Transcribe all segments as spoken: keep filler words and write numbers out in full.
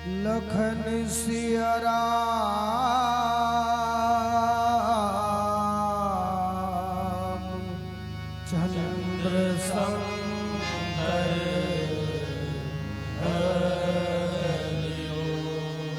लखन सिया राम चंद्र शंकर हरि ओम।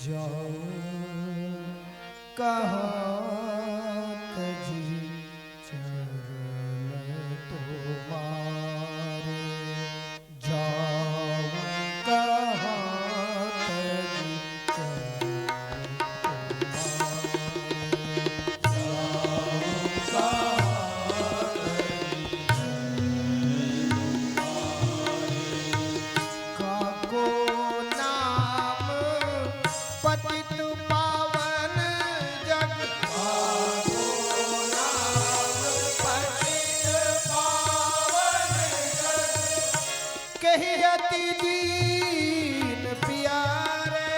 जाऊं कहाँ तजी चरण तुम्हारे, जाऊं कहाँ तजी चरण तुम्हारे, जाऊं कहाँ तजी चरण तुम्हारे। काको नाम पतित पावन जग, काको नाम पतित पावन जग, कही अति दीन पिया रे।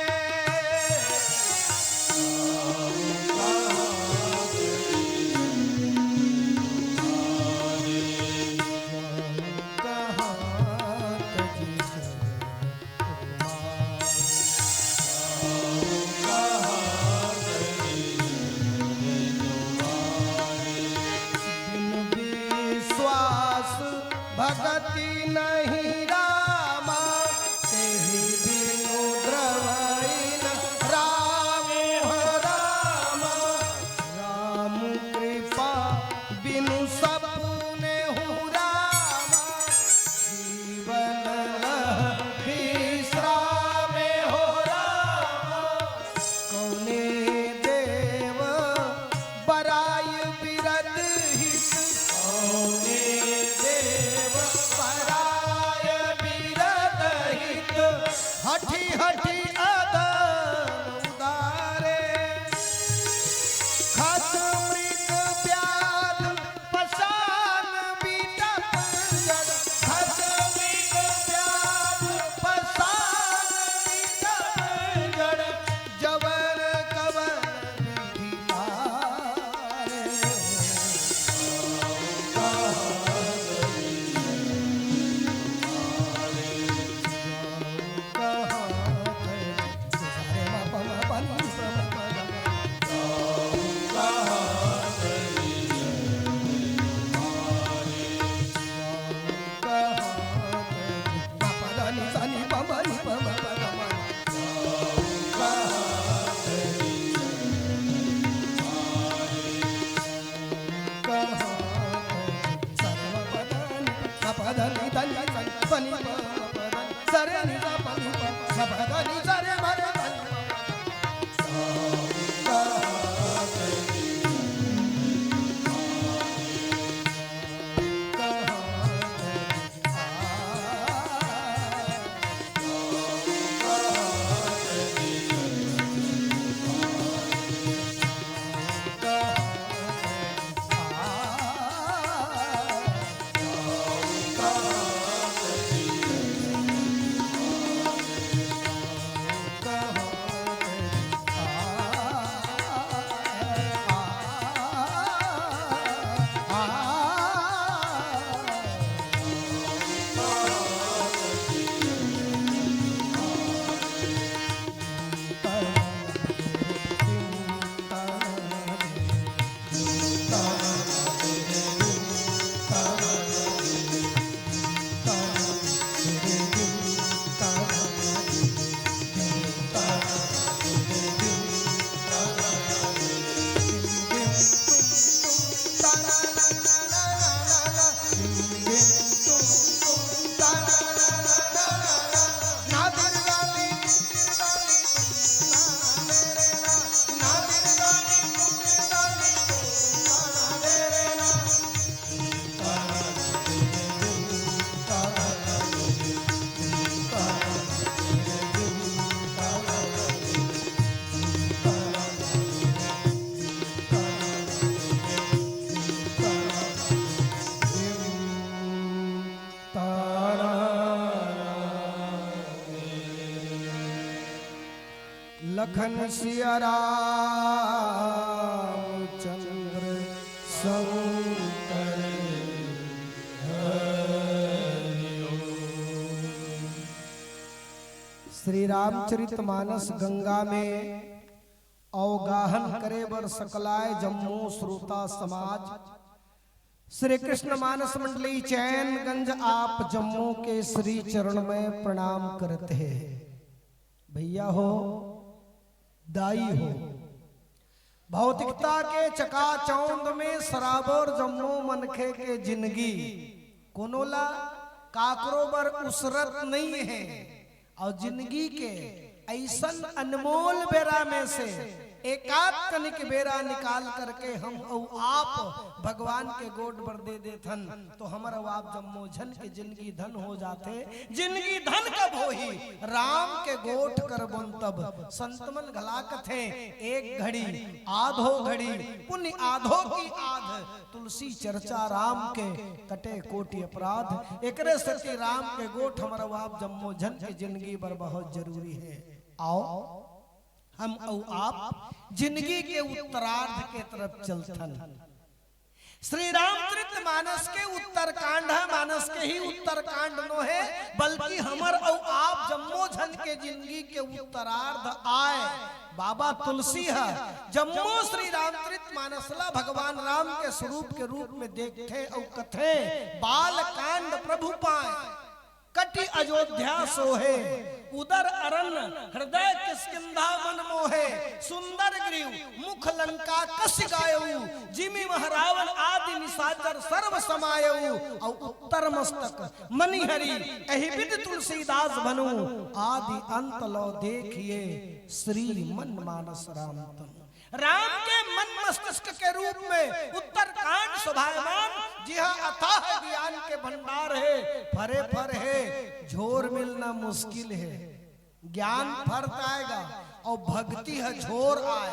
धन सिया रामचंद्र शंकर। श्री रामचरित मानस गंगा में अवगाहन करे बर सकलाय जम्मो श्रोता समाज, श्री कृष्ण मानस मंडली चैनगंज आप जम्मो के श्री चरण में प्रणाम करत हे। भैया हो, दाई हो, भौतिकता के चकाचौंध में सराबोर जम्मो मनखे के जिनगी, कोनो ला काकरो बर उसरत नइ हे। अउ जिनगी के अइसन अनमोल बेरा में से एकाध कनिक बेरा निकाल करके हम अउ आप भगवान के गोठ बर दे देथन, तो हमर अउ आप जम्मो झन के जिनगी धन हो जाथे। जिनगी धन कब होही? राम के गोठ करबोन तब। संत मन घला कथे, एक घड़ी आधो घड़ी पुण्य आधो की आध, तुलसी चर्चा राम के कटे कोटि अपराध। एकरे सेती राम के गोठ हमर अउ आप जम्मो झन के जिनगी बर बहुत जरूरी हे। आओ, हम अउ आप जिनगी के उत्तरार्ध के तरफ चलथन। श्री रामचरित मानस के उत्तरकांड हे, मानस के ही उत्तरकांड नो हे, बल्कि हमर अउ आप जम्मो झन के जिनगी के उत्तरार्ध आय। बाबा तुलसी ह जम्मो श्री रामचरित मानस ला भगवान राम के स्वरूप के रूप में देखथे अउ कथे, बाल कांड प्रभु पाए, कटि अयोध्या सोहे, उदर अरण्य हृदय किष्किंधा मन मोहे। सुंदर ग्रीव मुख लंका कस गायऊ, जिमि मह रावण आदि निशाचर सर्व समायऊ। अउ उत्तर मस्तक मणिहरि एहि विधि तुलसीदास भनु, आदि अंत लो देखिए श्री मन मानस राम तनु। राम के मन मस्तिष्क के रूप में उत्तरकांड शोभायमान, जिहां अथाह ज्ञान के भंडार हे, फरे फर हे, झोर मिलना मुश्किल हे। ज्ञान फरत आएगा अउ भक्ति ह झोर आय,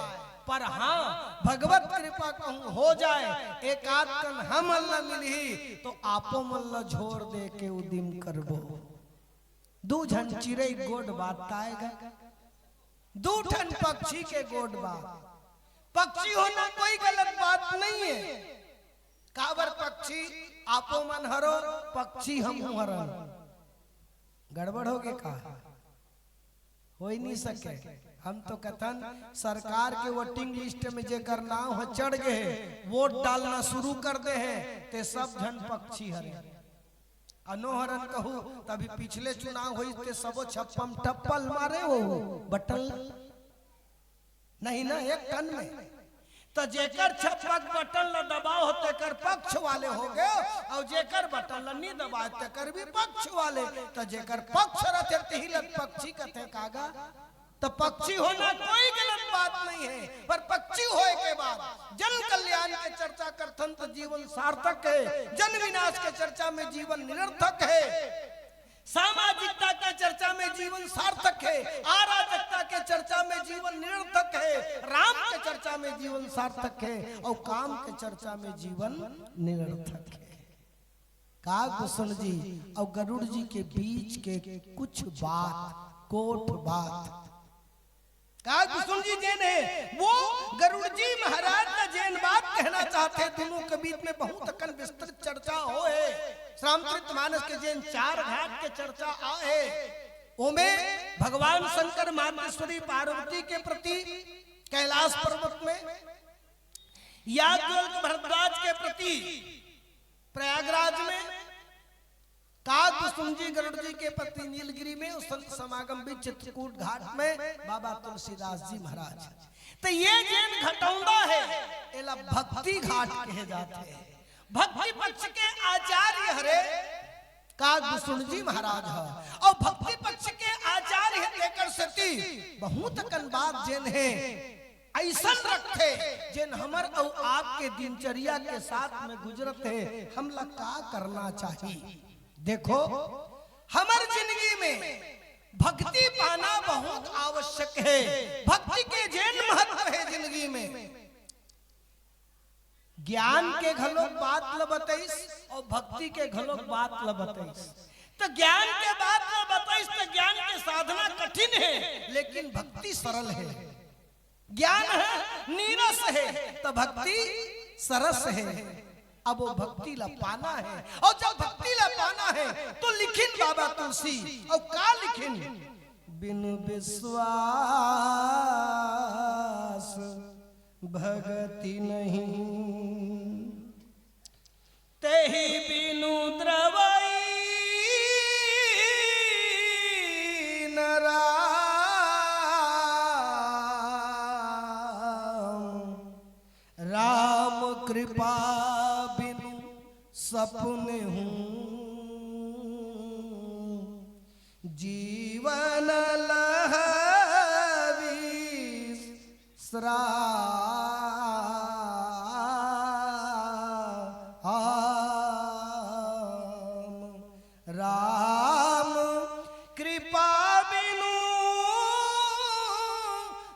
पर हां, भगवत कृपा कहूं हो जाय, एकाध कन हमन ल मिलही, तो आपो मन ल झोर दे के उदिम करबो। दू झन चिरई गोठ बात ताय गा, दू ठन पक्षी के गोठ बात। पक्षी होना कोई गलत बात नहीं है। काबर पक्षी आपो मन हरो, पक्षी हमहू हरन। गड़बड़ हो गे का? हो ही नहीं सके। हम तो कथन सरकार के वोटिंग लिस्ट में जेकर नाम ह चढ़ गए हे, वोट डालना शुरू कर दे हे, ते सब झन पक्षी हरे। अनोहरन कहू, तभी पिछले चुनाव होइस ते सबो छप्पा म टप्पा ल मारे हो, बटन ल। नहीं ना, एक टन में। त जेकर छप्पा के बटन ल दबाओ हो, तेकर पक्ष वाले हो गए, अउ जेकर बटन ल नी दबाए, तेकर विपक्ष वाले। त जेकर पक्ष रथे, तिही ल पक्षी कथे कागा। त पक्षी होना कोई गलत बात नहीं है, पर पक्षी होए के बाद जन कल्याण के चर्चा करथन त जीवन सार्थक है, जन विनाश के चर्चा में जीवन निरर्थक है। सामाजिकता के चर्चा में जीवन सार्थक है, अराजकता के चर्चा में जीवन निरर्थक है, राम के चर्चा में जीवन सार्थक है, अउ काम के चर्चा में जीवन निरर्थक है। काग भूषण जी अउ गरुड़ जी के बीच के कुछ बात, कोठ बात। काग भूषण जी जेन हे, वो गरुड़ जी महाराज ला जेन बात कहना चाहथे, दोनों के बीच में बहुत अकन विस्तृत चर्चा होहे। श्री रामचरित मानस के जेन चार घाट के चर्चा आहे, ओमे भगवान शंकर मातेश्वरी पार्वती के प्रति कैलाश पर्वत में, याज्ञवल्क्य भरद्वाज के प्रति प्रयागराज में, काग भूषण जी गरुड़ जी के प्रति नीलगिरी में, अउ संत समागम भी चित्रकूट घाट में बाबा तुलसीदास जी महाराज। त ये जेन घटौंदा हे, एला भक्ति घाट कहे जाथे। भक्ति पक्ष के आचार्य हरे काग भूषण जी महाराज ह, अउ भक्ति पक्ष के आचार्य हे, तेकर सेती बहुत अकन बात जेन हे अइसन रखथे, जेन हमर अउ आपके दिनचर्या के साथ में गुजरत हे, हमला का करना चाही? देखो, हमर जिनगी में भक्ति पाना बहुत आवश्यक हे। भक्ति के जेन महत्व हे जिनगी में, ज्ञान के घलोक बात ल बतइस अउ भक्ति के घलोक बात ल बतइस। त ज्ञान के बात ल बतइस त ज्ञान के साधना कठिन हे, लेकिन भक्ति सरल हे। हे, त भक्ति सरस हे। अब वो भक्ति ला पाना हे, अउ जब भक्ति ला पाना हे, तो लिखिन बाबा तुलसी, अउ का लिखिन? बिनु बिसवास भगति नहीं, तेहि बिनु द्रवई न राम, राम कृपा बिनु सपने हूँ, जीवन लहवीस राम, राम कृपा बिनु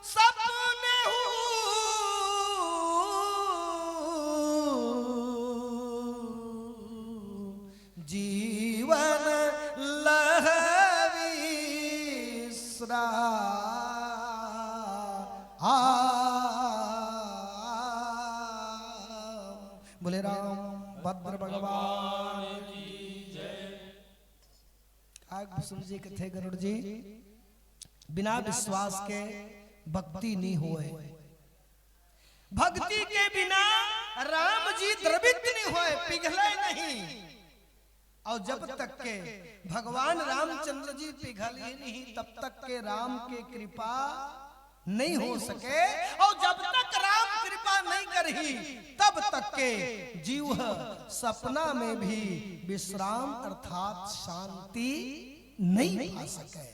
सपने हूँ, जीवन लहवीस राम। बोले राम भद्र भगवान की जय। काग भूषण जी कथे गरुड़ जी, बिना विश्वास के भक्ति नहीं होए, भक्ति के बिना राम जी द्रवित नहीं होए, पिघले नहीं। अउ जब तक के भगवान रामचंद्र जी पिघल ही नहीं, तब तक के राम के कृपा नहीं हो सके। अउ जब तक राम कृपा नहीं करही, तब तक के जीव ह सपना में भी विश्राम अर्थात शांति नहीं पा सके।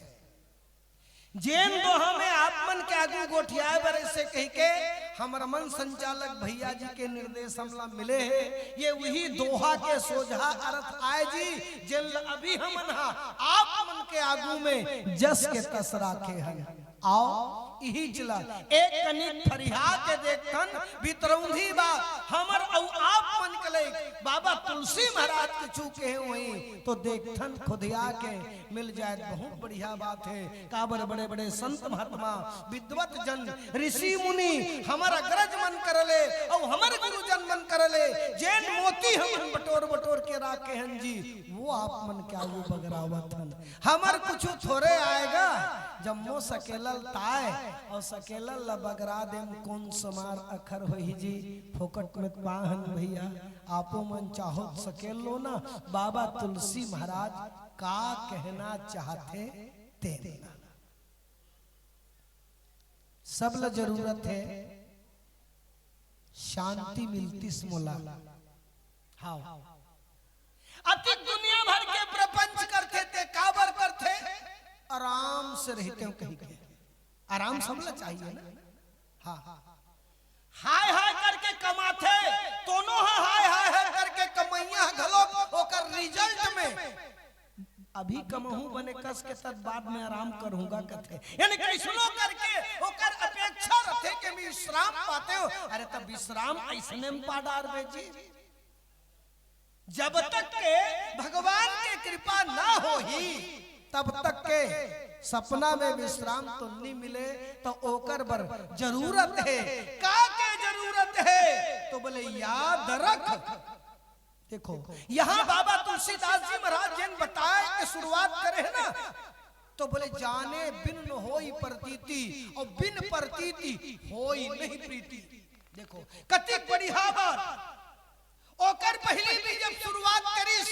जेन दोहा में आप मन के आगू गोठियाए बर अइसे कहिके हमर मन संचालक भैया जी के निर्देश हमला मिले हे, ये उही दोहा के सोझा अर्थ आय जी, जेन ल अभी हमन हा आप मन के आगू में जस के तस राखे हन। आओ, इही जिला एक कनिक फरिहा के देखथन, बितरौंधी बा हमर अउ आप मन के लइक बाबा तुलसी महाराज के छू के हे वहीं, तो देखथन खुदिया के मिल जाए, बहुत बढ़िया बात हे। काबर बड़े-बड़े संत महात्मा, विद्वत जन, ऋषि मुनि, हमर अग्रज मन कर ले, अउ हमर गुरुजन मन कर ले, जेन मोती हमन बटोर-बटोर के राखे हन जी, वो आप मन के आगू बगरावत हन। हमर कुछु थोरे आय गा, जम्मो सकेलल ताय, अउ सकेलल ल बगरा देम कोन समार अखर होही जी, फोकट में पाहन भैया, आपो मन चाहो त सकेल लो ना, बाबा तुलसी महाराज का कहना चाहथे तेन। सब ल जरूरत हे, शांति मिलतिस मोला। हाँ, अतिक दुनिया भर के प्रपंच करथे, ते काबर करथे? आराम से रहितेंव कहिके। आराम सबला चाहिए ना। हाँ, हाय हाय करके कमाथे, तोनो ह हाय हाय हाय करके कमइया ह घलोक ओकर रिजल्ट में अभी कमहूं बने कस के, तब बाद में आराम करहूंगा कथे। यानी कइसनो करके ओकर अपेक्षा रथे कि मैं विश्राम पातेंव। अरे, तब विश्राम अइसने में पा डारबे जी। जब तक के भगवान के कृपा ना होही, तब तक के सपना में विश्राम तो नहीं मिले, तो ओकर बर जरूरत हे। का के जरूरत हे? तो बोले, याद रख। देखो, यहाँ बाबा तुलसीदास जी महाराज जेन बताए के शुरुआत करे हे ना, तो बोले, जाने बिन न होई प्रतीति, अउ बिन प्रतीति होई नहीं प्रीति। देखो, कतिक बढ़िया बात। ओकर पहिली भी जब शुरुआत करिस,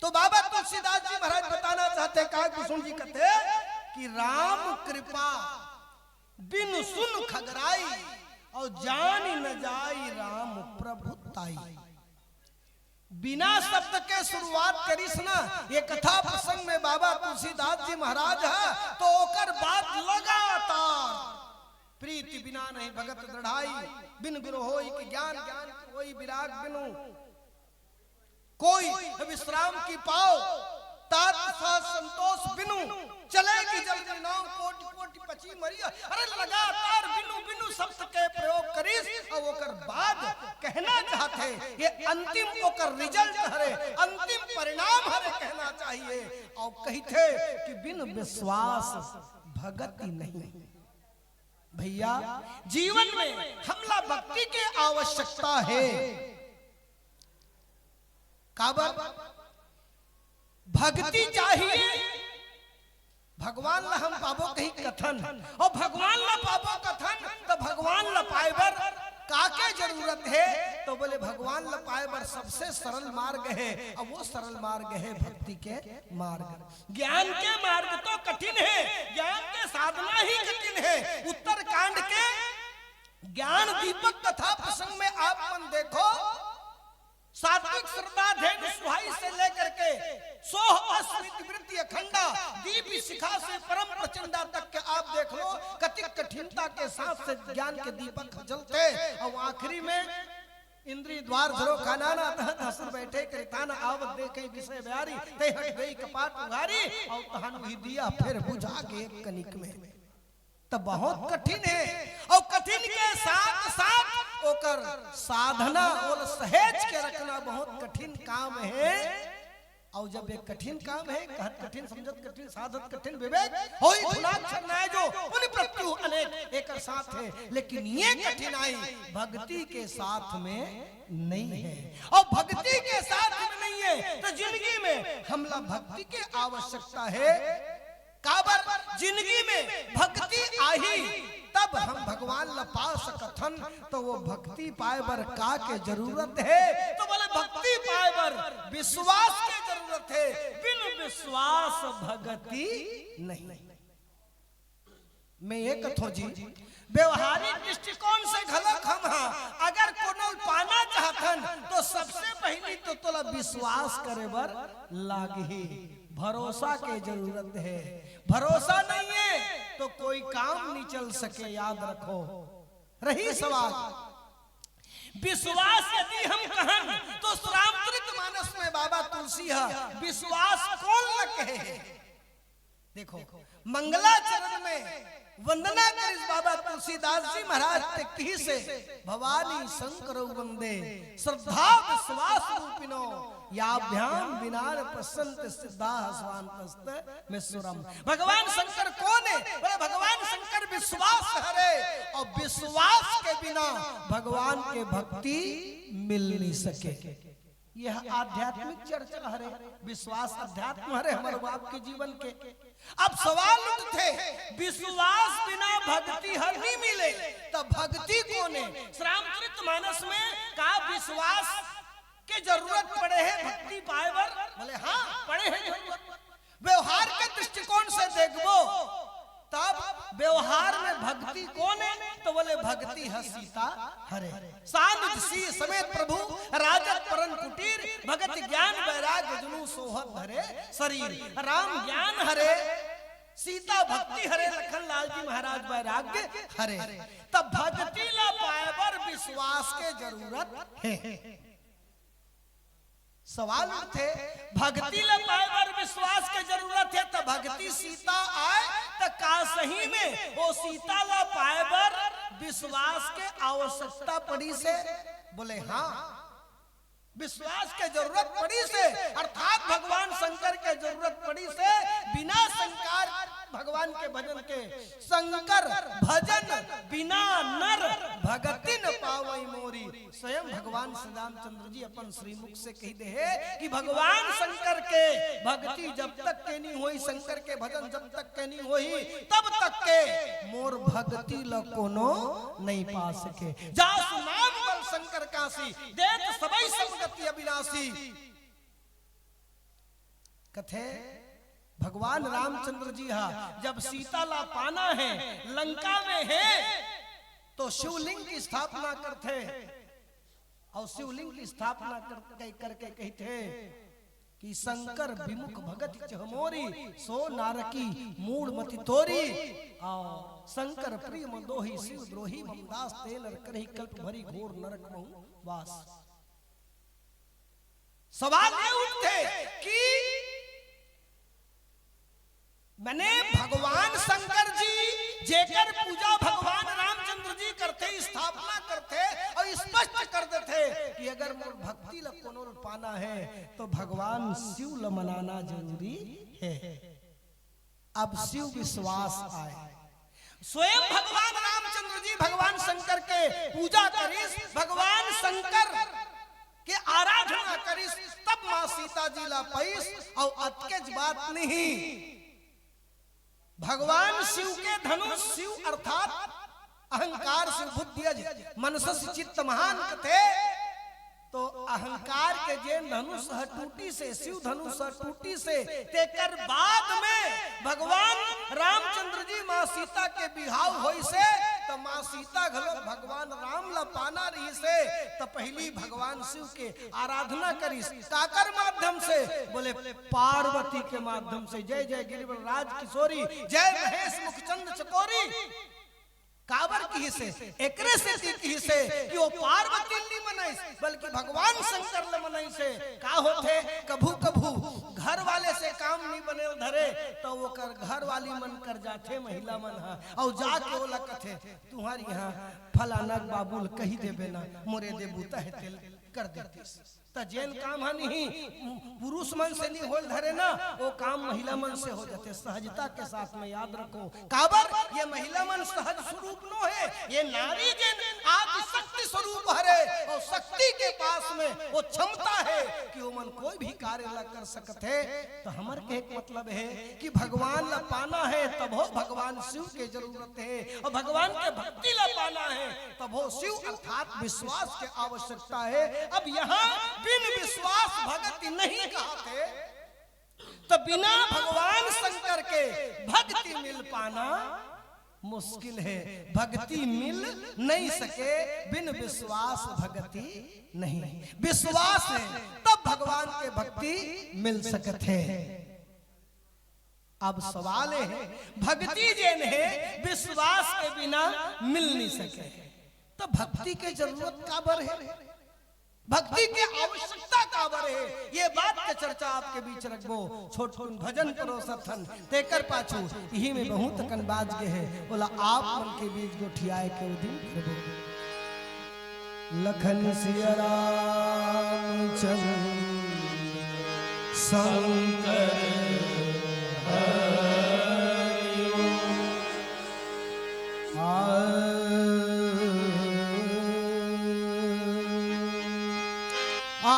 तो बाबा तुलसीदास जी महाराज बताना चाहथे, का कुसुम जी कथे कि राम कृपा बिन सुन खगराई, अउ जानि न जाई राम प्रभु ताई। बिना शब्द के शुरुआत करिस ना ये कथा प्रसंग में बाबा तुलसीदास जी महाराज ह, तो ओकर बाद लगातार प्रीति बिना नहीं भगत दृढ़ाई, बिन गुरु होई कि ज्ञान, ज्ञान की होई विराग बिनु कोई, विश्राम की पाओ तात सा संतोष बिनु, चले कि जल में नाव कोटि कोटि पची मरिया। अरे, लगातार बिनु बिनु शब्द के प्रयोग करिस, अउ ओकर बाद कहना चाहथे, ये अंतिम ओकर रिजल्ट हरे, अंतिम परिणाम हरे कहना चाहिए। अउ कहिथे कि बिन विश्वास भगति नहीं। भैया, जीवन में हमला भक्ति के आवश्यकता हे। काबर? भक्ति चाहिए। भगवान ला हम पाबो कहीं कथन, अउ भगवान ला पाबो कथन, त भगवान ला पाए बर का के जरूरत हे? त बोले, भगवान ला पाए बर सबसे सरल मार्ग हे, अउ वो सरल मार्ग हे भक्ति के मार्ग। ज्ञान के मार्ग तो कठिन हे, ज्ञान के साधना ही कठिन हे। उत्तरकांड के ज्ञान दीपक कथा प्रसंग में आप मन देखो, सात्विक श्रद्धा धेनु सुहाई से लेकर के सोह अश्वित वृत्ति अखंडा दीप शिखा से परम प्रचंडा तक के आप देख लो, कति कठिनता के साथ से ज्ञान के दीपक जलथे। अउ आखिरी में इंद्री द्वार धरो कानन, तहत हसुर बैठे करितान, आवत देखइ बिसय ब्यारी, तइ हट गई कपाट उघारी, अउ तहन उही दिया फेर बुझा गे एक कनिक में। त बहुत कठिन हे, अउ कठिन के साथ साथ ओकर साधना, ओला सहेज के रखना बहुत कठिन काम हे। अउ जब ये कठिन काम हे, कहत कठिन, समझत कठिन, साधत कठिन, विवेक होई धुनाक छरनाए जो, पुनि प्रत्यु अनेक एकर साथ हे, लेकिन ये कठिनाई भक्ति के साथ में नहीं हे। अउ भक्ति के साथ में नहीं हे, त जिंदगी में हमला भक्ति के आवश्यकता हे। काबर? जिंदगी में भक्ति आही, तब हम भगवान ला पा सकथन। त वो भक्ति पाए बर का के जरूरत हे? त बोले, भक्ति पाए बर विश्वास के जरूरत हे। बिन विश्वास भक्ति नहीं। मैं ये कथों जी, व्यवहारिक दृष्टिकोण से घलोक हम हा, अगर कोनो पाना चाहथन, त सबसे पहिली तो तोला विश्वास करे बर लागही। भरोसा के जरूरत हे। भरोसा नहीं हे, त कोई काम नहीं चल सके, याद रखो। रही सवाल, विश्वास यदि हम कहन, त रामचरित मानस में बाबा तुलसी ह विश्वास कोन ल कहे हे? देखो, मंगलाचरण में वंदना करिस बाबा तुलसीदास जी महाराज, ते किहिसे, "भवानी शंकर वंदे, श्रद्धा विश्वास रूपिणो, याभ्याम विना न पस्सन्ति सिद्धा स्वान्तस्थ में सुरम।" भगवान शंकर कोन हे? बोले, भगवान शंकर विश्वास हरे, अउ विश्वास के बिना भगवान के भक्ति मिल नहीं सके। यह आध्यात्मिक चर्चा हरे, विश्वास अध्यात्म हरे, हमर बाप के जीवन के। अब सवाल उठथे, विश्वास बिना भक्ति हर नहीं मिले, त भक्ति कोन हे? रामचरित मानस में का विश्वास के जरूरत पड़े हे भक्ति पाए बर? बोले, हाँ, पड़े हे जरूरत। व्यवहार के दृष्टिकोण से देखबो, तब व्यवहार में भक्ति कोन हे? त बोले, भक्ति ह सीता हरे। सानुज सीय समेत प्रभु राजत परन कुटीर, भगत ज्ञान बैराग जुनु सोहत धरे शरीर। राम ज्ञान हरे, सीता भक्ति हरे, लखन लाल जी महाराज बैराग्य हरे। त भक्ति ला पाए बर विश्वास के जरूरत हे। सवाल उठथे, भक्ति ला पाए बर विश्वास के जरूरत हे, त भक्ति सीता आए, त का सही में ओ सीता ला पाए बर विश्वास के आवश्यकता पड़िस हे? बोले, हाँ, विश्वास के जरूरत पड़िस हे, अर्थात भगवान शंकर के जरूरत पड़िस हे। बिना शंकर भगवान के भजन के, शंकर भजन बिना नर भगति न पावई मोरी। स्वयं भगवान श्री रामचंद्र जी अपन श्रीमुख से कहि दे हे कि भगवान शंकर के भक्ति जब तक के नहीं होई, शंकर के भजन जब तक के नहीं होई, तब तक के मोर भक्ति ल कोनो नहीं पा सके। जासु नाम बल शंकर कासी, देत सबई समगति अविनाशी। कथे भगवान रामचंद्र जी हा जब सीता ला पाना हे, लंका में हे, तो शिवलिंग की स्थापना करथे। अउ शिवलिंग की स्थापना कर, कर, करके कहिथे कि शंकर विमुख भगति चह मोरी, सो नारकी मूढ़ मति तोरी। अउ शंकर प्रिय मम दोही, शिव द्रोही मम दास, ते नर करही कल्प भरि घोर नरक महु वास। सवाल ये उठथे कि मने भगवान शंकर जी जेकर पूजा भगवान रामचंद्र जी करथे, स्थापना करथे अउ स्पष्ट कर देथे कि अगर मोर भक्ति ल कोनो ल पाना हे त भगवान शिव ल मनाना जरूरी हे। अब शिव विश्वास आए, स्वयं भगवान रामचंद्र जी भगवान शंकर के पूजा करिस, भगवान शंकर के आराधना करिस, तब माँ सीता जी ला पइस। अउ अतकेच बात नहीं, भगवान शिव के धनुष, शिव अर्थात अहंकार से बुद्धि अज, मनसस चित्त महान कथे। तो अहंकार के जेन धनुष ह टूटिस हे, शिव धनुष ह टूटिस हे, तेकर बाद में भगवान रामचंद्र जी माँ सीता के बिहाव होइस हे, त माँ सीता घलो भगवान राम ला पाना रहिस हे, त पहिली भगवान शिव के आराधना करिस। काकर माध्यम से? बोले, पार्वती के माध्यम से। जय जय गिरिवर राज किशोरी, जय महेश मुखचंद चकोरी। काबर किहिस हे? एकरे सेती किहिस हे कि वो पार्वती ल नी मनाइस, बल्कि भगवान शंकर ल मनाइस हे। का होथे, कभू कभू घर वाले से काम नी बने धरे, त ओकर घर वाली मन कर जाथे महिला मन ह, अउ जाके ओला कथे, "तुंहर इहाँ फलाना बाबू ल कहि देबे ना, मोरे दे बूता हे तेल कर देतिस।" त जेन काम ह नहीं, पुरुष मन से नहीं होल धरे ना, वो काम महिला मन से हो जाथे। सहजता के साथ में याद रखो, काबर ये महिला मन सहज स्वरूप नो हे, ये नारी जेन आदि शक्ति स्वरूप हरे, अउ शक्ति के पास में वो क्षमता हे कि वो मन कोई भी कार्य ला कर सकत हे। त हमर कहे के मतलब हे कि भगवान ला पाना हे, तभो भगवान शिव के जरूरत हे, अउ भगवान के भक्ति ला पाना हे, तभो शिव अर्थात विश्वास के आवश्यकता हे। अब यहाँ बिन विश्वास भगति नहीं कहत हे, त बिना भगवान शंकर के भक्ति मिल पाना मुश्किल हे। भक्ति मिल नहीं सके, बिन विश्वास भक्ति नहीं। विश्वास हे, तब भगवान के भक्ति मिल सकत हे। अब सवाल हे, भक्ति जेन हे, विश्वास के बिना मिल नहीं सके, त भक्ति के जरूरत काबर हे, भक्ति के आवश्यकता काबर हे, ये बात के चर्चा आपके बीच रखबो। छोटकुन भजन परोसत हन, तेकर पाछू इही में बहुत अकन बाज गे हे, ओला आप मन के बीच गोठियाए के उदिम करबो। लखन सिया रामचंद्र शंकर हरि ओम। आ, आ, आ।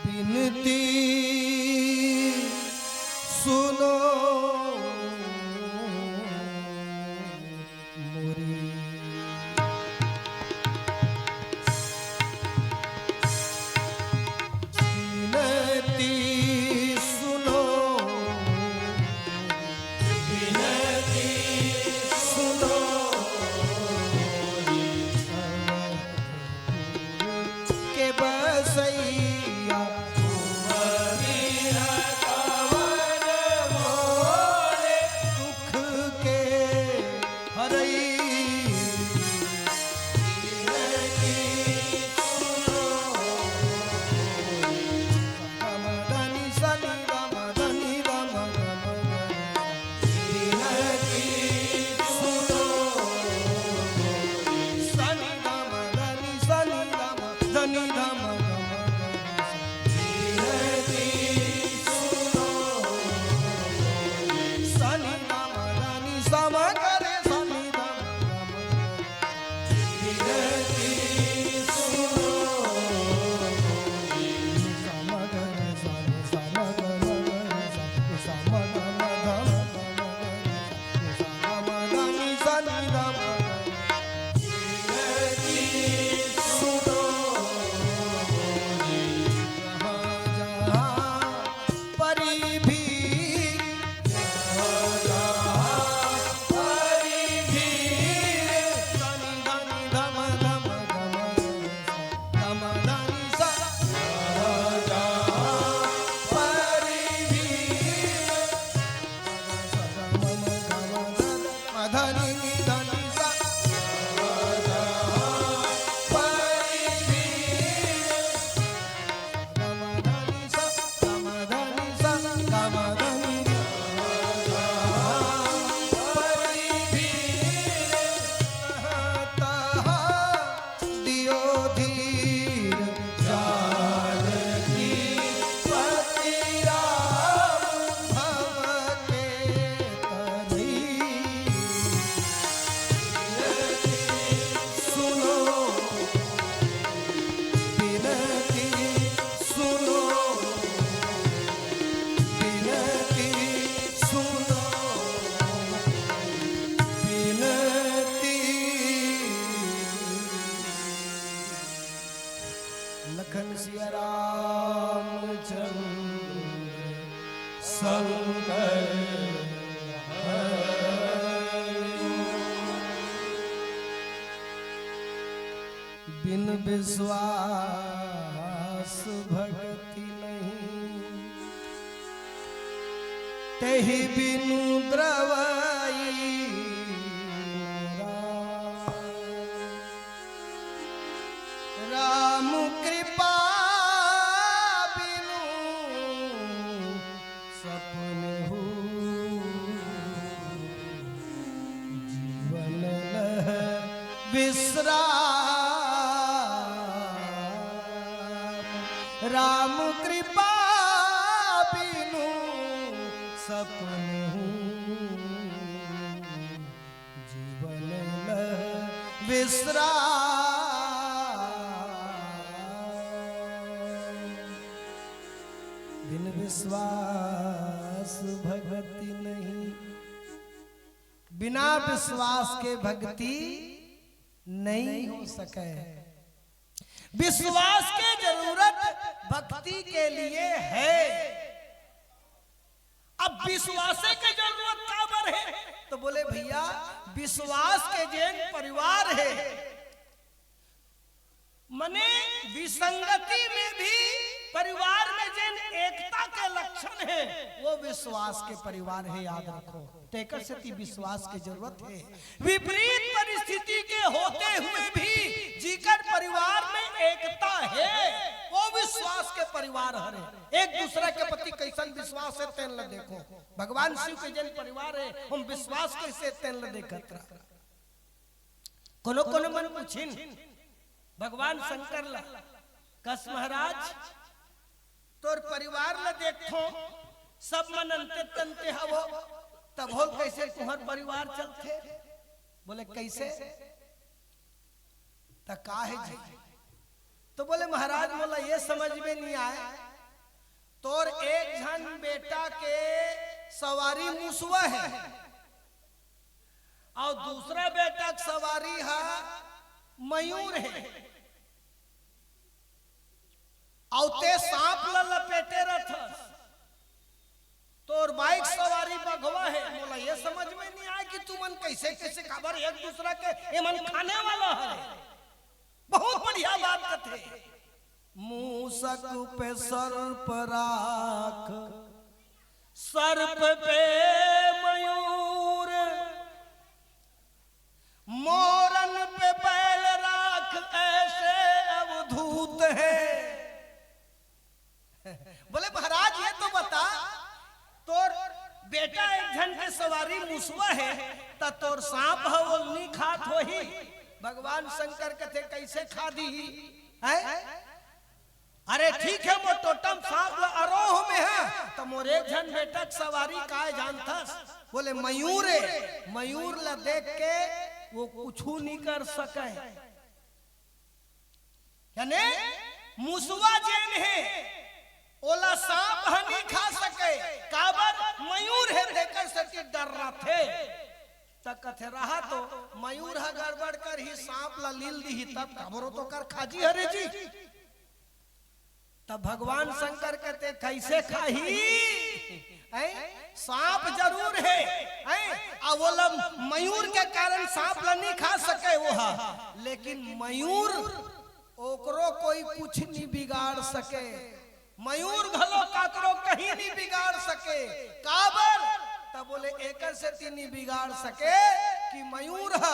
बिनती सुनो मोरी। बिनती सुनो, बिनती सुनो मोरी। के बसैया, तुम्हरी है कवन मोरे दुख के हरई। बिनती सुनो, गम धनि सनि गम धनि गम गम गम। लखन सिया रामचंद्र शंकर हरि। बिन विश्वास भक्ति नहीं, तेहि बिनु द्रवई राम। राम कृपा बिनु सपन हू, जीवन लह विश्राम। राम कृपा बिनु सपन हू, जीवन लह विश्राम। बिन विश्वास भक्ति नहीं, बिना विश्वास के भक्ति नहीं हो सके। विश्वास के जरूरत भक्ति के लिए है। अब विश्वासे के जरूरत काबर हे? तो बोले, भैया, विश्वास के जेन परिवार हे, मने विसंगति में भी परिवार में जेन एकता के लक्षण हे, वो विश्वास के परिवार हे, याद रखो। तेकर सेती विश्वास के जरूरत हे। विपरीत परिस्थिति के होते हुए भी जीकर परिवार में एकता हे, वो विश्वास के परिवार हरे। एक दूसरा के प्रति कैसन विश्वास हे, तेन ल देखो। भगवान शिव के जेन परिवार हे, हम विश्वास कैसे, तेन ल देखत रह। कोनो कोनो मन पूछिन भगवान शंकर ला, कस महाराज, तोर परिवार ला देखथों, सब मन अंते तंते हवो, तभो ले कैसे तुंहर परिवार चलथे? बोले, कैसे? त का हे जी? तो बोले, महाराज, मोला ये समझ में नहीं आय, तोर एक झन बेटा के सवारी मुसवा हे, अउ दूसरा बेटा के सवारी ह मयूर हे, अउ ते सांप ल लपेटे रथस। तोर बाइक सवारी बघवा हे। मोला ये समझ में नहीं आय कि तुमन कैसे कैसे, काबर एक दूसरा के एमन खाने वाला हरे। बहुत बढ़िया बात कथे। मूसक पे सर्प राख, सर्प पे मयूर, मोरन पे बैल राख, ऐसे अवधूत है। बोले, महाराज, ये तो बता, तोर बेटा एक झन के सवारी मुसवा हे, त तोर सांप ह ओल नी खात होही? भगवान शंकर कथे, कैसे खा दीही? हैं? अरे ठीक हे, मोर टोटम सांप ल अरोह में हे, त मोर एक झन बेटा के सवारी काय जानथस? बोले, मयूर हे। मयूर ल देख के वो कुछू नी कर सके। याने मुसवा जेन हे, ओला सांप ह नी खा सके, काबर? मयूर हे, तेकर सेती डर्राथे। त कथे, रहा तो, मयूर ह गड़बड़ करही, सांप ला लील दीही, तब काबर ओ तो कर खाजी हरे जी। तब भगवान शंकर कथे, कैसे खाही? हैं? सांप जरूर हे, हैं? आ ओला मयूर के कारण सांप ला नी खा सके वो ह, लेकिन मयूर ओकरो कोई कुछ नी बिगाड़ सके। मयूर घलो काकरो कहीं नी बिगाड़ सके। काबर? त बोले, एकर सेती नी बिगाड़ सके कि मयूर ह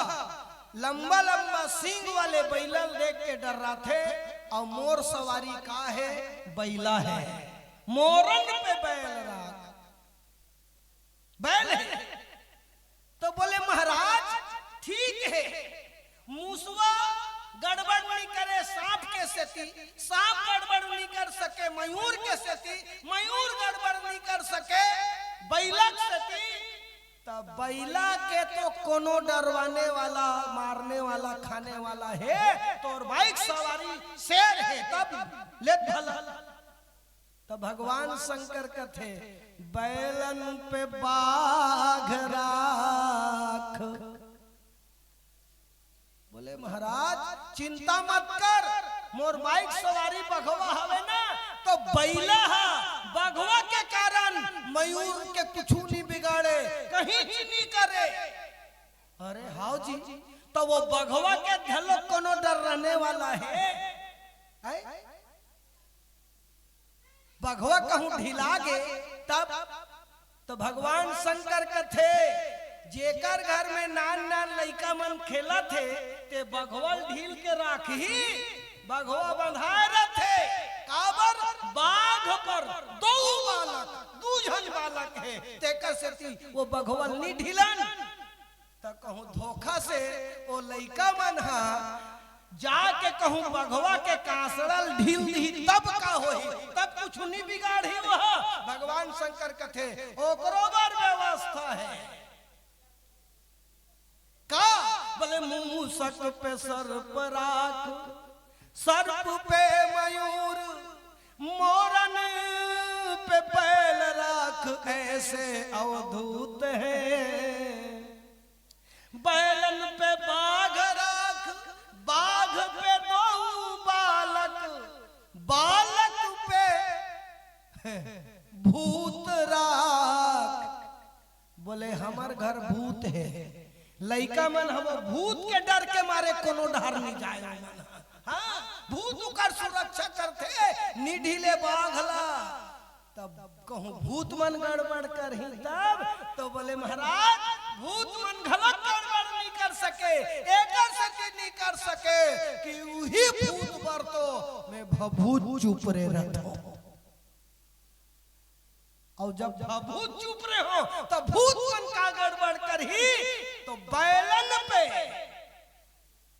लंबा लंबा सींग वाले बैलन देख के डर्राथे, अउ मोर सवारी का हे? बैला हे। मोरन पे बैल राख। बैल हे। तो बोले, महाराज, ठीक हे, मुसवा गड़बड़ नी करे सांप के सेती, सांप गड़बड़ नी कर सके मयूर के सेती, मयूर गड़बड़ नी कर सके बैला के सेती, त बैला के तो कोनो डरवाने वाला, मारने वाला, खाने वाला हे, तोर बाइक सवारी शेर हे, तब ले भला। त भगवान शंकर कथे, बैलन पे बाघ राख। बोले, महाराज, चिंता मत कर, मोर बाइक सवारी बघवा हवे ना, तो बइला ह बघवा के कारण मयूर के कुछु नहीं बिगाड़े, कहीं नहीं करे। अरे हाव जी, तो वो बघवा के घलो कोनो डर रहने वाला है? हैं? बघवा कहूं ढिला गे तब तो भगवान शंकर कथे, जेकर घर में नान नान लइका मन खेलत हे, ते बघवा ल ढील के राखही, बघवा बंधाए रथे। काबर? बाघ पर दो बालक, दू झन बालक हे, तेकर सेती वो बघवा ल नी ढीलन। त कहूं धोखा से ओ लइका मन ह जाके कहूं बघवा के कांसड़ा ल ढील दिही, तब का होही? तब कुछु नी बिगाड़ही वह। भगवान शंकर कथे, ओकरो बर व्यवस्था है। का? बोले, मूसक पे सर्प राख, सर्प पे मयूर, मोरन पे बैल राख, ऐसे अवधूत है। बैलन पे बाघ राख, बाघ पे दो बालक, बालक पे भूत राख। बोले, हमर घर भूत है, लइका मन हम भूत के डर के मारे कोनो डहर नहीं जाए। हाँ, भूत उकर सुरक्षा करथे, नी ढीले बाघ ला। तब कहूं भूत मन गड़बड़ करही तब, तो बोले, महाराज, भूत मन घलक गड़बड़ नहीं कर सके, एकर सेती नहीं कर सके कि उही भूत बर तो मैं भभूत चुप रे रहथों। अउ जब भभूत चुप रे हो, तो भूत मन का गड़बड़ करही? तो बैलन पे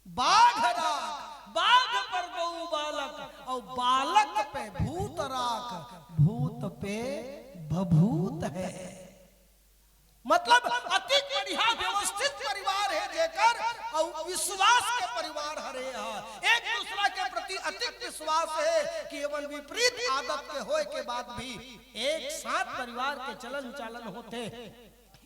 बाघ राख, बाघ पर दो बालक, अउ बालक पे भूत राख, भूत पे भभूत है। मतलब अतिक बढ़िया व्यवस्थित परिवार है जेकर, अउ विश्वास के परिवार हरे ह। एक दूसरा के प्रति अतिक विश्वास है कि एमन विपरीत आदत के होए के बाद भी एक साथ परिवार के चलन चालन होथे।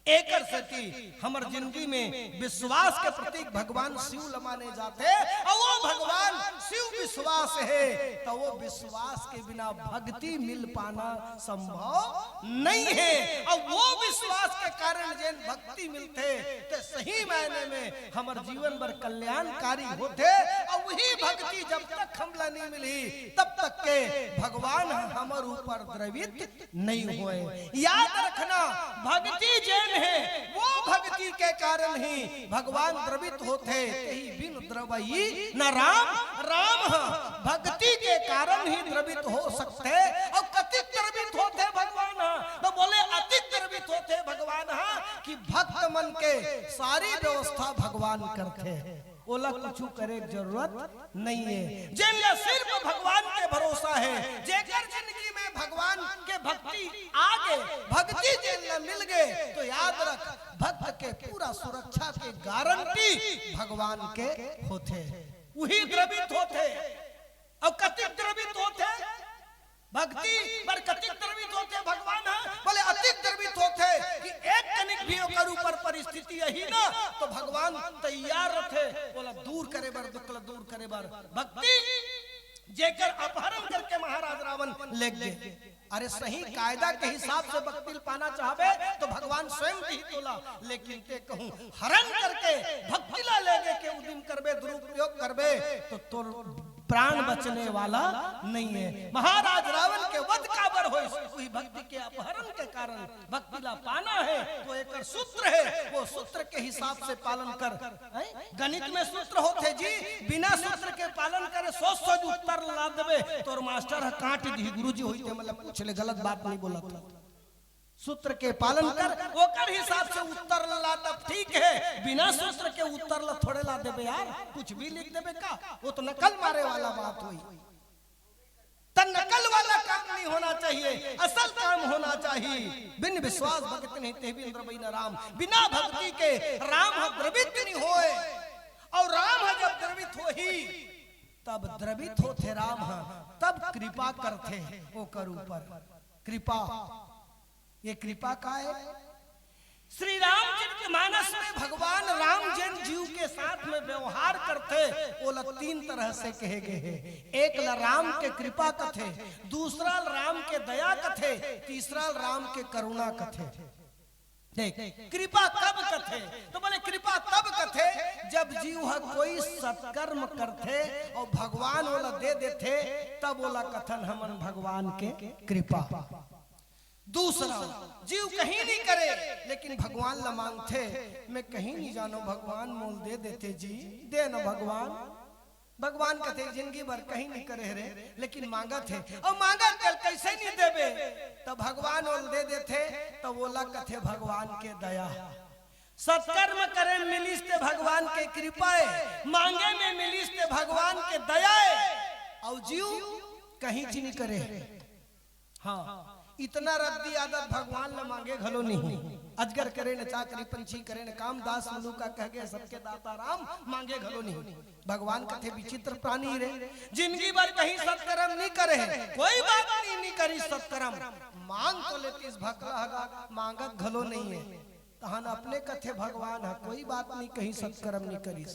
एकर सेती हमर जिंदगी में विश्वास के प्रतीक भगवान शिव ल माने जाथे, अउ वो भगवान शिव विश्वास हे, त वो विश्वास के बिना भक्ति मिल पाना संभव नहीं हे। अउ वो विश्वास के कारण जेन भक्ति मिलथे, ते सही मायने में हमर जीवन बर कल्याणकारी होथे। अउ वही भक्ति जब तक हमला नहीं मिलही, तब तक के भगवान ह हमर ऊपर द्रवित नहीं होए। याद रखना, भक्ति जेन हे, वो भक्ति के कारण ही भगवान द्रवित होथे। तेहि बिनु द्रवई न राम, राम ह भक्ति के कारण ही द्रवित हो सकथे। अउ कतिक द्रवित होथे भगवान ह, तो बोले अतिक द्रवित होथे भगवान ह कि भक्त मन के सारी व्यवस्था भगवान करथे। ओला कुछु करे के जरूरत नहीं है। जेन ला सिर्फ भगवान के भरोसा है, जेकर जिंदगी में भगवान के भक्ति आ गे, भक्ति जेन ला मिल गे, तो याद रख, भक्त के पूरा सुरक्षा के गारंटी भगवान के होथे। उही द्रवित होथे। अउ कतिक द्रवित होथे? भक्ति बर कतिक द्रवित होथे भगवान ह? बोले अतिक द्रवित होथे कि एक कनिक भी ओकर ऊपर परिस्थिति आही ना, तो भगवान तैयार रथे ओला दूर करे बर, दुख ला दूर करे बर। भक्ति जेकर अपहरण करके महाराज रावण ले गे। अरे सही कायदा के हिसाब से भक्ति ल पाना चाहबे तो भगवान स्वयं दिही तोला, लेकिन ते कहूं हरण करके भक्ति ला ले गे के उदिम करबे, दुरुपयोग करबे, तो तोर प्राण बचने वाला नहीं है। महाराज रावण के वध काबर होइस? उही भक्ति के अपहरण के कारण। भक्ति ला पाना है तो एकर सूत्र है, वो सूत्र के हिसाब से पालन कर। हैं? गणित में सूत्र होथे जी, बिना सूत्र के पालन करे सोच सोच उत्तर ला देबे, तोर मास्टर ह काट दिही, गुरुजी होई ते मतलब पूछ ले, गलत बात नहीं बोलत हूं। सूत्र के पालन कर, ओकर हिसाब से उत्तर ला तब ठीक है, बिना सूत्र के उत्तर ला थोड़े ला देबे यार, कुछ भी लिख देबे का, वो तो नकल मारे वाला बात होई। त नकल वाला काम नहीं होना चाहिए, असल काम होना चाहिए। बिन विश्वास भगति नहीं, ते बिन द्रवई न राम। बिना भक्ति के राम ह द्रवित नहीं होए, अउ राम ह जब द्रवित होही, तब द्रवित होथे राम ह, तब कृपा करथे ओकर ऊपर। कृपा, ये कृपा का है? श्री रामचरित मानस में भगवान राम जेन जीव के साथ में व्यवहार करथे, ओला तीन तरह से कहे गए हे। एक ला राम के कृपा कथे, दूसरा ला राम के दया कथे, तीसरा ला राम के करुणा कथे। देख, कृपा कब कथे? तो बोले, कृपा तब कथे, जब जीव ह कोई सत्कर्म करथे अउ भगवान ओला दे देथे, तब ओला कथन हमन भगवान के कृपा। दूसरा, जीव कहीं नहीं करे, लेकिन भगवान ला मांगथे, "मैं कहीं नहीं जानो भगवान, मोल दे देते जी, दे न भगवान।" भगवान कथे, "जिंदगी भर कहीं नहीं करे रे, लेकिन मांगत हे, अउ मांगत हे, कइसे नहीं देबे?" तब भगवान ओल दे देथे, तब ओला कथे भगवान के दया। सत्कर्म करे मिलिस ते भगवान के कृपा हे, मांगे में मिलिस ते भगवान के दया हे, अउ जीव कहीं चीज नहीं करे। हाँ, इतना रद्दी आदत भगवान ला मांगे घलो नहीं। अजगर करे न चाकरी, पंछी करे न काम, दास मनुका कह गए सबके दाता राम, मांगे घलो नहीं। भगवान कथे विचित्र प्राणी रे, जिंदगी भर कहीं सत्कर्म नहीं करे हे, कोई बात नहीं, नहीं करी सत्कर्म, मांग तो लेतिस भकला हगा, मांगत घलो नहीं हे। तहन अपने कथे भगवान ह, कोई बात नहीं, कहीं सत्कर्म नहीं करिस।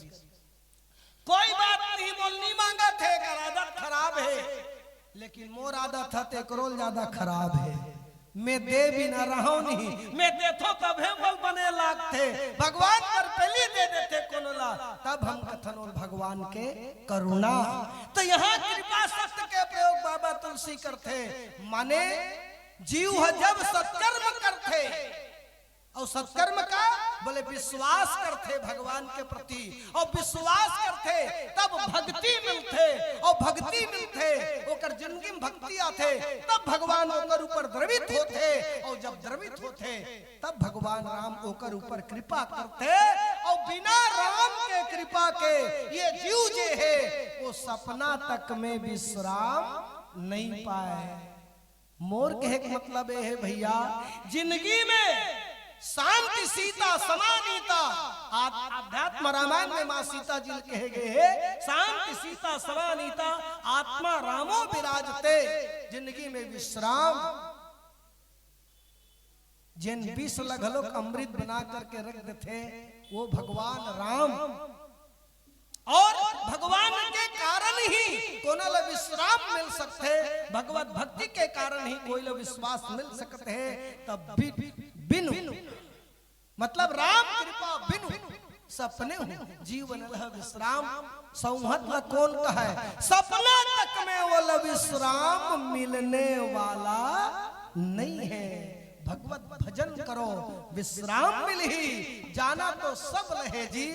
कोई बात नहीं, मोल नहीं मांगत हे, एकर आदत खराब हे, लेकिन मोर आदत ह तेकरोल ज्यादा खराब हे। मैं दे बिना रहूं नहीं, मैं देथों तभे मोल बने लागथे। भगवान बर पहली दे देथे कोनो ला, तब हम कथन ओल भगवान के करुणा। तो यहाँ कृपा शब्द के प्रयोग बाबा तुलसी करथे, माने जीव ह जब सत्कर्म करथे, अउ सत्कर्म का बोले विश्वास करथे भगवान के प्रति, अउ विश्वास करथे तब भक्ति मिलथे, अउ भक्ति मिलथे ओकर जिंदगी में भक्ति आथे, तब भगवान ओकर ऊपर द्रवित होथे, अउ जब द्रवित होथे तब भगवान राम ओकर ऊपर कृपा करथे। अउ बिना राम के कृपा के ये जीव जे हे वो सपना तक में विश्राम नहीं पाए। मोर कहे के मतलब ये हे भैया, जिंदगी में शांति सीता समानीता, आ-, अध्यात्म रामायण में माँ सीता जी ल कहे गए हे, शांति सीता समानीता, आत्मा रामो विराजते। जिंदगी में विश्राम, जेन विष ल घलोक अमृत बना करके रख देथे, वो भगवान राम। और भगवान के कारण ही कोनो ला विश्राम मिल सकथे, भगवत भक्ति के कारण ही कोई ला विश्वास मिल सकथे। तब बि-, बिनु, मतलब राम कृपा बिनु सपने हूँ जीवन लह विश्राम, सौहत ला कोन कहय, सपना तक में वो ला विश्राम मिलने वाला नहीं है। भगवत भजन करो, विश्राम मिलही, जाना तो सब लहे जी।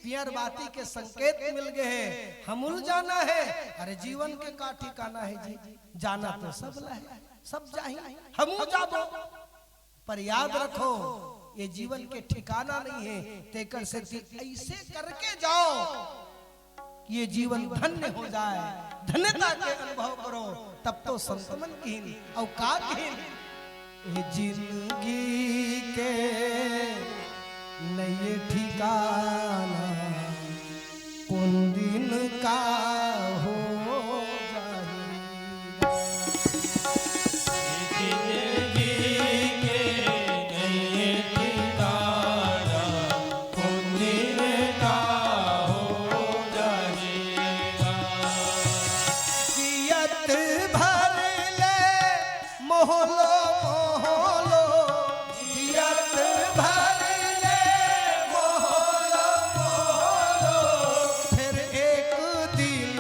पियर बाती के संकेत मिल गए हे, हमू ल जाना हे। अरे जीवन के का ठिकाना हे जी, जाना तो सब लहे, सब जाही, हमू जाबो। पर याद रखो, ये जीवन के ठिकाना नहीं हे, तेकर सेती ऐसे करके जाओ। ये जीवन धन्य हो जाए, धन्यता के अनुभव करो, तब तो संत मन किहिन, अउ का किहिन? ये जिंदगी के नए ठिकाना, कोन दिन का हो जाही। जिंदगी के नए ठिकाना, कोन दिन का हो जाही। जियत भर ले मोहलो, मोहलो, जियत भर ले मोहलो, मोहलो, फेर एक दिन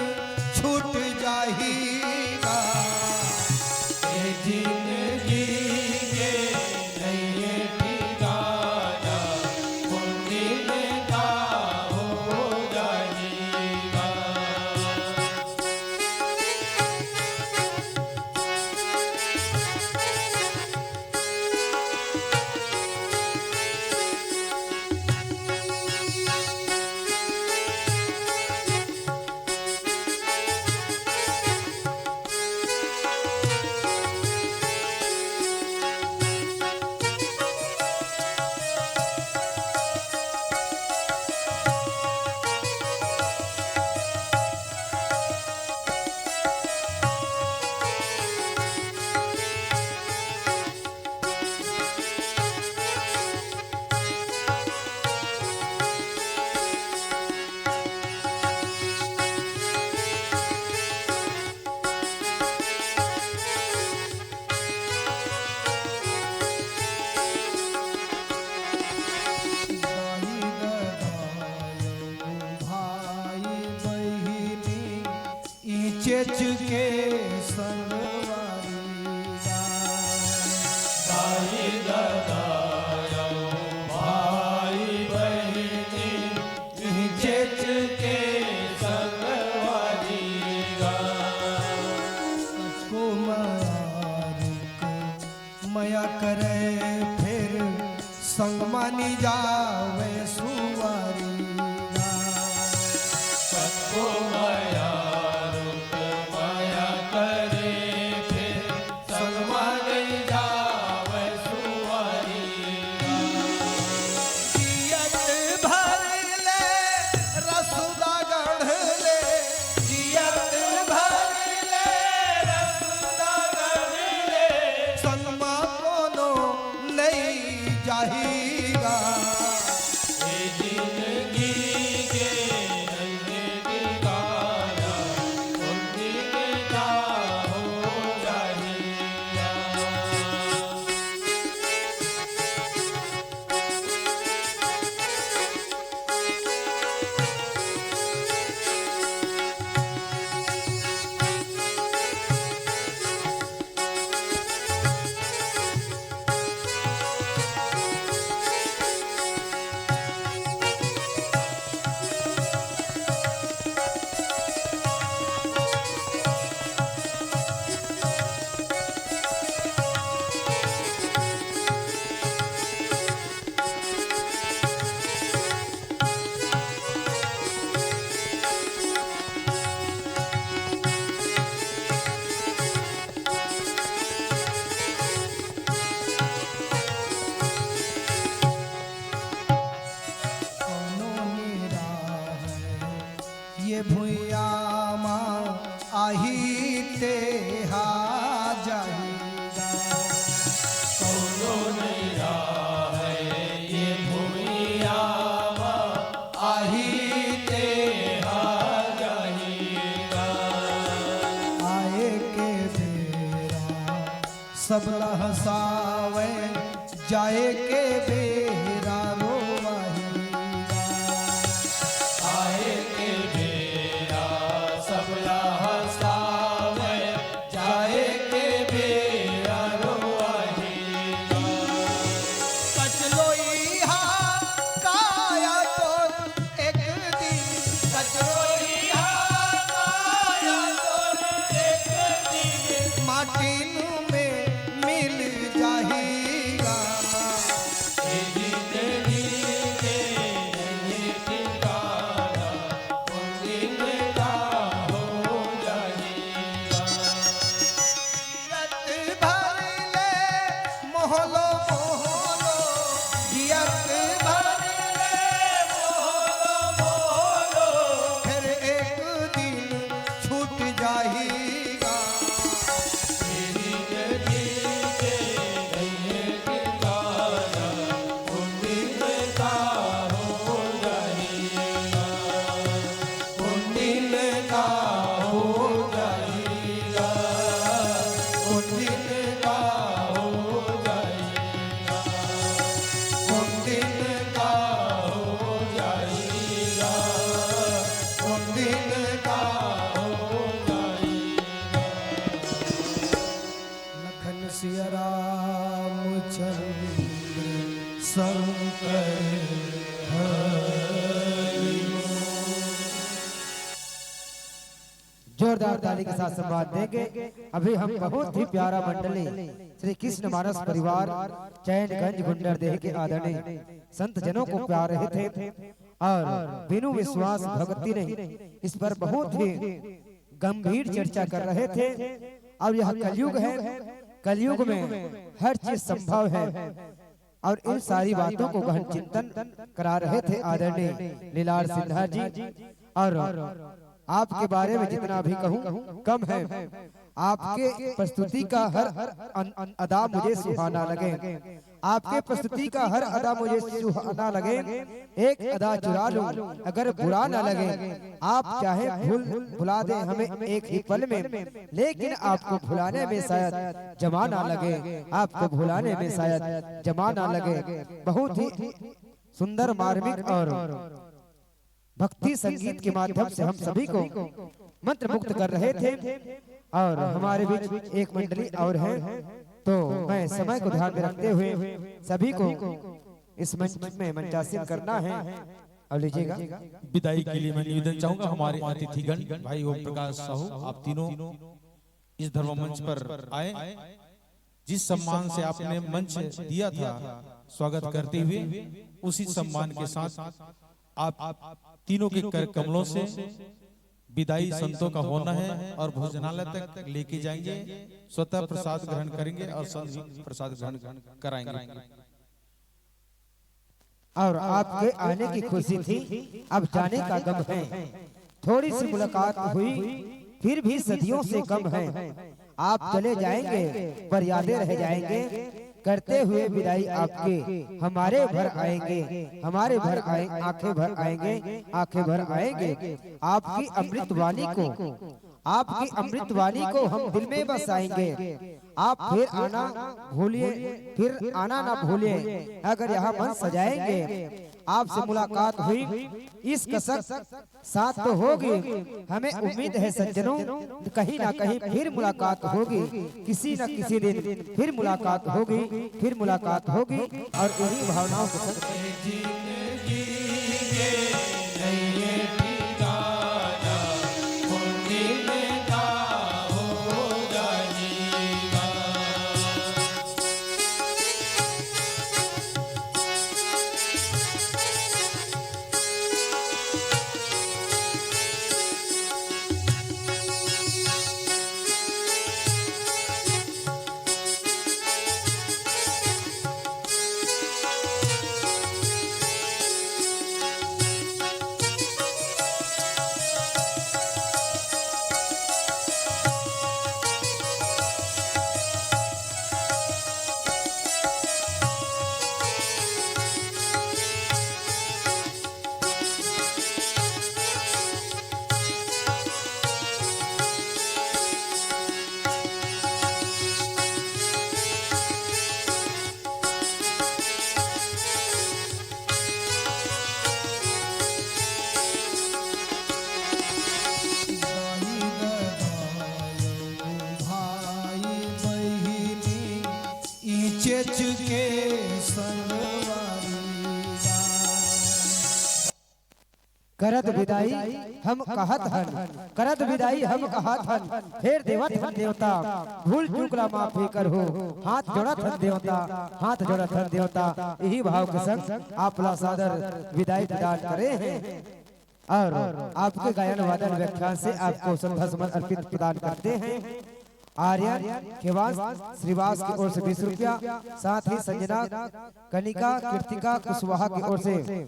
छूट जाही गा। ए जिंदगी के नए ठिकाना, कोन दिन का हो जाही गा। चेच के संगवारी गा। दाई ददा अउ भाई बहिनी, इही चेच के संगवारी गा। कतको मया रुख मया करे फेर संग मानी जावे सुवारी गा। कतको मया रुख मया करे फेर संग मानी जावे सुवारी गा। जियत भर ले रसुदा गढ़ ले, जियत भर ले रसुदा गढ़ ले, संग मा कोनो नइ जाही गा। ए जिनगी के नइये ठिकाना, कोन दिन का हो जाही गा। कोनो निराह ये भुइयां मा आही ते हा जाही गा। कोनो नइ राहय ये भुइयां मा आही ते हा जाही गा। आए के बेरा सबला हंसावय, जाए के बेरा रोवाही गा। आए के बेरा सबला हंसावय, जाए के बेरा रोवाही गा। कचलोई हा काया तोर एक दिन, कचलोई हा काया तोर एक दिन माटिन में मिल जाही गा। ए जिनगी के नइये ठिकाना, कोन दिन का हो जाही गा। जियत भर ले मोहलो मोहलो, जियत भर ले मोहलो मोहलो, फेर एक दिन छूट जाही गा। लखन सिया रामचंद्र शंकर हरि। जोरदार ताली के साथ संवाद देंगे। अभी हम बहुत ही प्यारा मंडली श्री कृष्ण मानस परिवार चैनगंज गुंडरदेही के आदरणीय संत जनों को प्यार रहे थे और बिनु विश्वास भक्ति नहीं, इस पर बहुत ही गंभीर चर्चा कर रहे थे। अब यह कलयुग है, कलयुग में हर चीज संभव है और इन सारी बातों को गहन चिंतन करा रहे थे आदरणीय लीलार सिंहा जी। और आपके बारे में जितना भी कहूँ कम है। आपके प्रस्तुति का हर अन-, अन-, अदा मुझे सुहाना लगे। आपके प्रस्तुति का हर अदा मुझे सुहाना लगे। एक अदा चुरा लूं अगर बुरा ना लगे। आप चाहे भूल भुला दें हमें एक ही पल में, लेकिन आपको भुलाने में शायद जमाना लगे। आपको भुलाने में शायद जमाना लगे। बहुत ही सुंदर, मार्मिक और भक्ति संगीत के माध्यम से हम सभी को मंत्र मुक्त कर रहे थे। और हमारे बीच एक मंडली और है, तो मैं समय को ध्यान में रखते हुए सभी को इस मंच में मंचासीन करना है। और लीजिएगा। विदाई के लिए मैं निवेदन चाहूंगा हमारे अतिथिगण भाई ओम प्रकाश साहू, आप तीनों इस धर्म मंच पर आए। जिस सम्मान से आपने मंच दिया था स्वागत करते हुए, उसी सम्मान के साथ आप तीनों के कर कमलों से विदाई संतों का होना है और भोजनालय तक लेके जाएंगे, स्वतः प्रसाद ग्रहण करेंगे और संत भी प्रसाद ग्रहण कराएंगे। और आपके आने की खुशी थी, अब जाने का गम है। थोड़ी सी मुलाकात हुई, फिर भी सदियों से कम है। आप चले जाएंगे पर यादें रह जाएंगे। करते हुए विदाई आपके, हमारे भर आएंगे, हमारे भर आए, आंखें भर आएंगे, आंखें भर आएंगे। आपकी अमृत वाणी को, आपकी अमृत वाणी को हम दिल में बसाएंगे। आप फिर आना भूलिए, फिर आना ना भूलिए। अगर यहाँ मन सजाएंगे, आपसे मुलाकात हुई, इस कसक साथ तो होगी, हमें उम्मीद है सज्जनों, कहीं ना कहीं फिर मुलाकात होगी, किसी न किसी दिन फिर मुलाकात होगी, फिर मुलाकात होगी। और इन्हीं भावनाओं के साथ करत विदाई हम कहत हन, करत विदाई हम कहत हन, फेर देवत हन देवता, भूल चूक ला माफी करहू, हाथ जोड़त हन देवता, हाथ जोड़त हन देवता। यही भाव के संग आप ला सादर विदाई प्रदान करे हैं। और आपके गायन वादन व्याख्यान से आपको श्रद्धा सुमन अर्पित प्रदान करते हैं। आर्यन केवास श्रीवास की ओर से बीस रुपया, साथ ही संजना कनिका कृतिका कुशवाहा की ओर से